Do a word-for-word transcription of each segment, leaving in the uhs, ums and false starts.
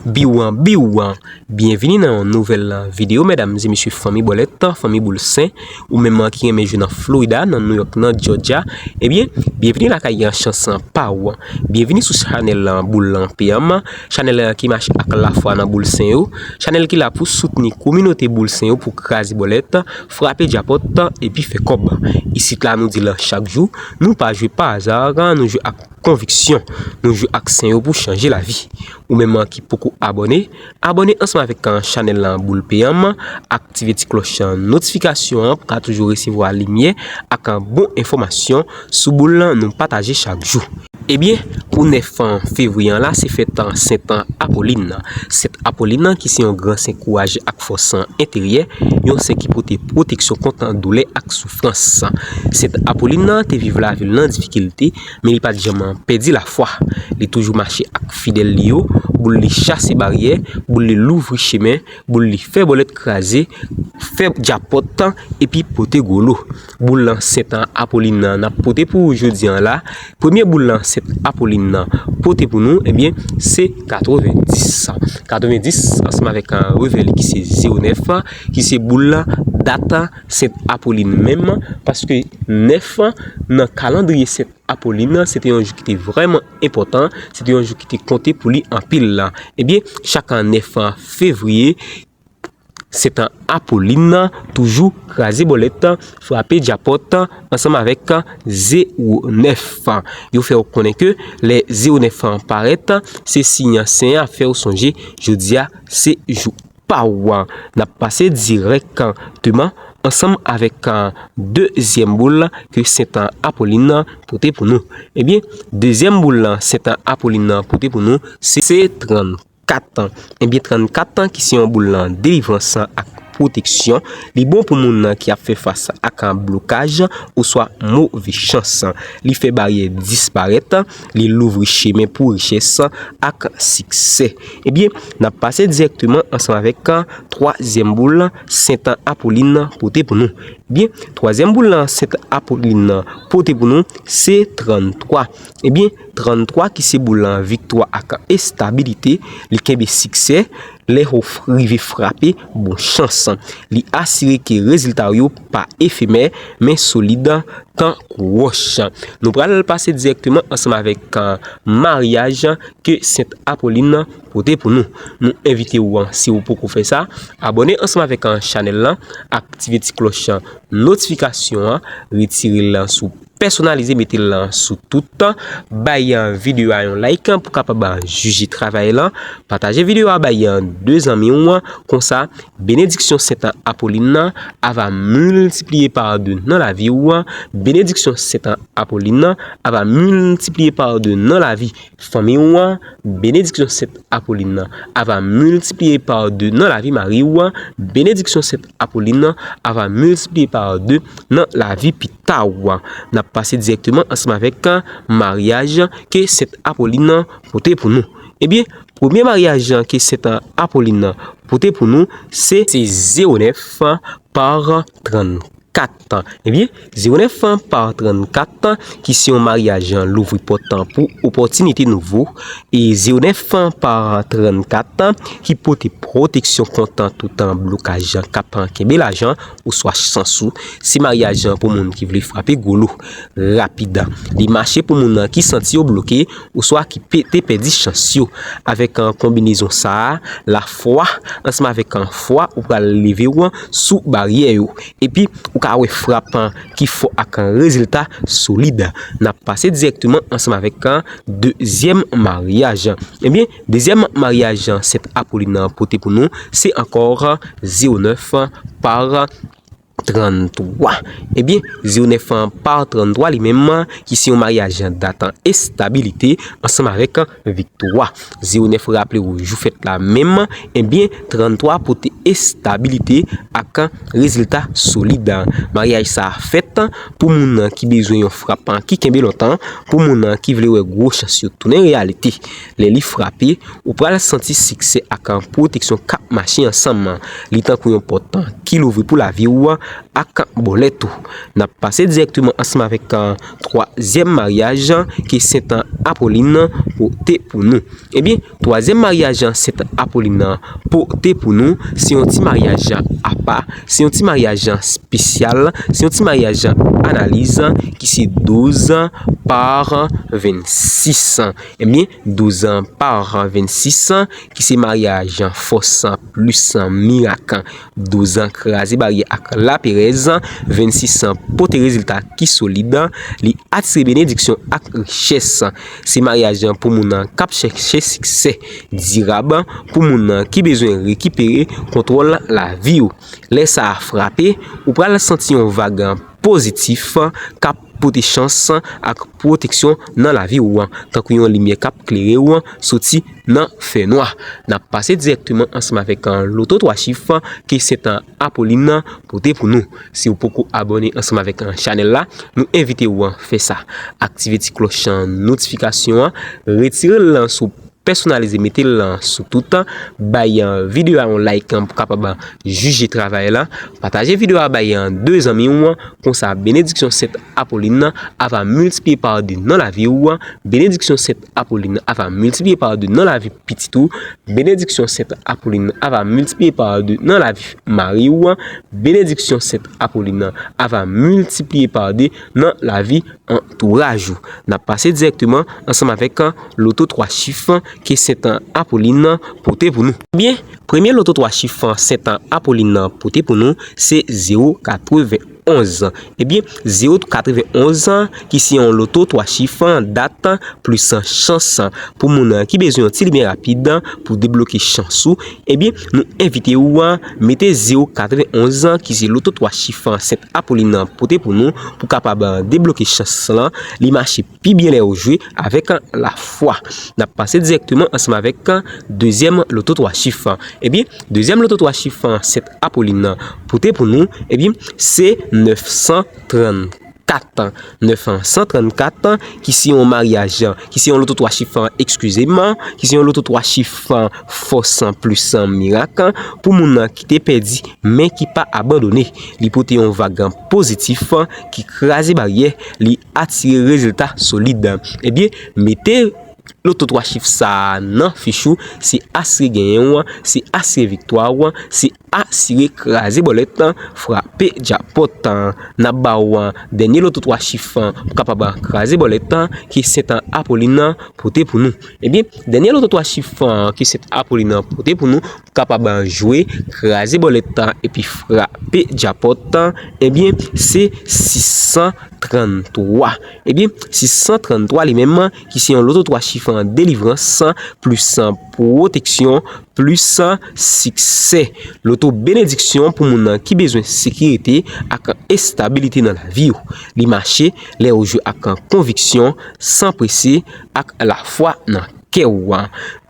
Biwan, biwan! Byenvini nan yon nouvèl videyo, medam e mesye, fanmi bòlèt, fanmi boul sen, ou menm ki renmen jwe nan Florida, nan New York, nan Georgia. Ebyen, byenvini lakay chans pa w. Byenvini sou chanèl boul lan peyam, chanèl ki mache ak lafwa nan boul sen yo, chanèl ki la pou soutni kominote boul sen yo pou kraze bòlèt, frape djapòt, epi fè kòb. Isit la nou di l chak jou, nou pa jwe pa aza, nou jwe ak konviksyon, nou jwe ak sen yo pou chanje lavi. Ou menm ki poko abòne, abòne ansanm avèk chanèl lan boul peyam, aktive ti klòch notifikasyon an pou ka toujou resevwa limyè ak bon enfòmasyon sou boul lan nou pataje chak jou. Ebyen, pou nèf fevriye an la, se fèt Sent Apolin. Sent Apolin ki se yon gran sen kouraj ak fòs enteryè, yon sen ki pote pwoteksyon kont doulè ak soufrans. Sent Apolin te viv lavi l nan difikilte, men li pa t janm pèdi lafwa. Li toujou mache ak fidèl li yo, boul li chase baryè, boul li louvri chemen, boul li fè bòlèt kraze, fè djapòt, epi pote gwo lo. Boul lan Sent Apolin nan n ap pote pou ou jodi an la. Premye boul lan Sent Apolin nan pote pou nou, ebyen, se katrevendis. Katrevendis ansanm avèk revè li ki se zewo nèf, ki se boul dat Sent Apolin menm, paske nèf nan kalandriye Sent Apolin, se te yon jou ki te vrèman enpòtan, se te yon jou ki te konte pou li anpil la. Ebyen, chak nèf fevriye, Sent Apolin toujou kraze bòlèt, frape djapòt ansanm avèk zewo nèf. Yo fè w konnen ke lè zewo nèf parèt, se siy sen an ap fè w sonje jodi a se jou pa w. N ap pase dirèkteman ansanm avèk dezyèm boul ke Sent Apolin pote pou nou. Ebyen, dezyèm boul Sent Apolin pote pou nou, se, se trannkat. Ebyen, trannkat ki se yon boul delivrans ak pwoteksyon. Li bon pou moun ki ap fè fas ak blokaj oswa move chans. Li fè baryè disparèt, li louvri chemen pou richès ak siksè. Ebyen, n ap pase dirèkteman ansanm avèk twazyèm boul Sent Apolin pote pou nou. Ebyen, twazyèm boul Sent Apolin pote pou nou, se tranntwa. Ebyen, tranntwa ki se boul viktwa ak estabilite, li kenbe siksè, lè w f-, rive frape bon chans. Li asire ke rezilta w yo pa efemè, men solid tankou wòch. Nou pral pase dirèkteman ansanm avèk, eh, maryaj ke Sent Apolin pote pou nou. Nou envite w, si w poko fè sa, abòne ansanm avèk, eh, chanèl lan, aktive ti klòch notifikasyon an, retire l sou pèsonalize, mete l sou tout, bay, eh, videyo a yon like pou kapab, eh, jije travay lan, pataje videyo a bay, eh, de zanmi w, konsa, benediksyon Sent Apolin nan ava miltipliye pa de nan lavi w, benediksyon Sent Apolin nan ava miltipliye pa de nan lavi fanmi w, benediksyon Sent Apolin nan ava miltipliye pa de nan lavi mari w, benediksyon Sent Apolin nan ava miltipliye pa de nan lavi pita w. N ap pase dirèkteman ansanm avèk maryaj ke Sent Apolin nan pote pou nou. Ebyen, premye maryaj ke Sent Apolin nan pote pou nou, se, se zewo nèf pa trannkat. Ebyen, zewo nèf pa trannkat, ki se yon maryaj louvri pòt pou opòtinite nouvo, e zewo nèf pa trannkat, ki pote pwoteksyon kont tout blokaj k ap kenbe lajan oswa chans ou. Se maryaj pou moun ki vle frape gwo lo rapid. Li mache pou moun ki santi yo bloke oswa ki pe-, te pèdi chans yo. Avèk, eh, konbinezon sa a, lafwa, ansanm avèk, eh, fwa, ou pral leve w sou baryè yo. Epi, ou ka wè frap, eh, ki fò ak, eh, rezilta solid. N ap pase dirèkteman ansanm avèk, eh, dezyèm maryaj. Ebyen, dezyèm maryaj Sent Apolin nan pote pou nou, se ankò zewo nèf pa tranntwa. Ebyen, zewo nèf pa tranntwa li menm, ki se yon maryaj dat estabilite ansanm avèk viktwa. Zewo nèf, raple w, jou fèt la menm, ebyen, tranntwa pote estabilite ak rezilta solid. Maryaj sa a fèt pou moun ki bezwen yon frap ki kenbe lontan, pou moun ki vle wè gwo chans yo tounen reyalite. Lè li frape, ou pral santi siksè ak pwoteksyon k ap mache ansanm. Li tankou yon pòt ki louvri pou lavi w, ak bòlèt ou. N ap pase dirèkteman ansanm avèk, ah, twazyèm maryaj ke Sent Apolin pote pou nou. Ebyen, twazyèm maryaj Sent Apolin pote pou nou, se yon ti maryaj apa, se yon ti maryaj espesyal, se yon ti maryaj analiz ki se douz pa vennsis. Ebyen, douz pa vennsis, ki se maryaj fòs plis mirak, douz kraze baryè ak laperèz, vennsis pote rezilta ki solid, li atire benediksyon ak richès. Se maryaj pou moun k ap chèche siksè dirab, pou moun ki bezwen rekipere kontwòl lavi yo. Lè sa a frape, ou pral santi yon vag pozitif k ap pote chans ak pwoteksyon nan lavi w, tankou yon limyè k ap klere w soti nan fènwa. N ap pase dirèkteman ansanm avèk, ah, loto twa chif ke Sent Apolin pote pou nou. Si w poko abòne ansanm avèk, ah, chanèl la, nou envite w fè sa. Aktive ti klòch notifikasyon an, retire l sou pèsonalize, mete l sou tout, bay, ah, videyo a yon like, ah, pou kapab, ah, jije travay la. Pataje videyo a bay, ah, de zanmi w, konsa benediksyon Sent Apolin a va miltipliye pa de nan lavi w, benediksyon Sent Apolin a va miltipliye pa de nan lavi pitit ou, benediksyon Sent Apolin a va miltipliye pa de nan lavi mari w, benediksyon Sent Apolin a va miltipliye pa de nan lavi antouraj ou. N ap pase dirèkteman ansanm avèk loto twa chif ke Sent Apolin pote pou nou. Ebyen, premye loto twa chif Sent Apolin pote pou nou, se zewo katrevenn onz. Ebyen, zewo katrevenn onz, ki se yon loto twa chif, dat plis chans. Pou moun ki bezwen yon ti limyè rapid pou debloke chans ou, ebyen, nou envite w mete zewo katrevenn onz, ki se loto twa chif Sent Apolin pote pou nou, pou kapab debloke chans lan. Li mache pi byen lè ou jwe avèk lafwa. N ap pase dirèkteman ansanm avèk dezyèm loto twa chif. Ebyen, dezyèm loto twa chif Sent Apolin pote pou nou, ebyen, se nèf san trannkat. Nèf san trannkat, ki se yon maryaj, ki se yon loto twa chif, ekskize m, ki se yon loto twa chif fòs plis mirak, pou moun ki te pèdi, men ki pa abandone. Li pote yon vag pozitif ki kraze baryè, li atire rezilta solid. Ebyen, mete loto twa chif sa a nan fich ou, se asire genyen w, se asire viktwa w, se asire kraze bòlèt, frape djapòt. N ap ba w dènye loto twa chif pou kapab kraze bòlèt, ke Sent Apolin pote pou nou. Ebyen, dènye loto twa chif ke Sent Apolin pote pou nou, pou kapab jwe, kraze bòlèt epi frape djapòt, ebyen, se sis san tranntwa. Ebyen, sis san tranntwa li menm, ki se yon loto twa chif delivrans plis pwoteksyon plis siksè. Loto benediksyon pou moun ki bezwen sekirite ak estabilite nan lavi yo. Li mache lè ou jwe ak konviksyon, san prese, ak lafwa nan kè w.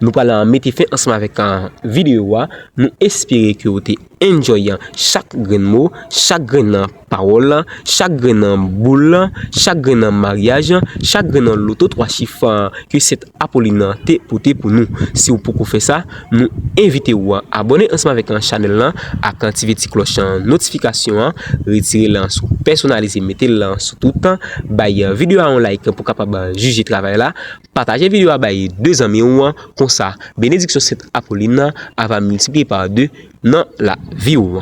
Nou pral mete fen ansanm avèk, ah, videyo a. Nou espere ke w te enjoy chak grenn mo, chak grenn pawòl, chak grenn boul, chak grenn maryaj, chak grenn loto twa chif, ah, ke Sent Apolin te pote pou nou. Si w poko fè sa, nou envite w abòne ansanm avèk, ah, chanèl lan ak aktive ti klòch notifikasyon an, retire l sou pèsonalize, mete l sou tout, bay videyo a yon like pou kapab jije travay la. Pataje videyo a bay de zanmi w, konsa benediksyon Sent Apolin a va miltipliye pa de nan lavi w.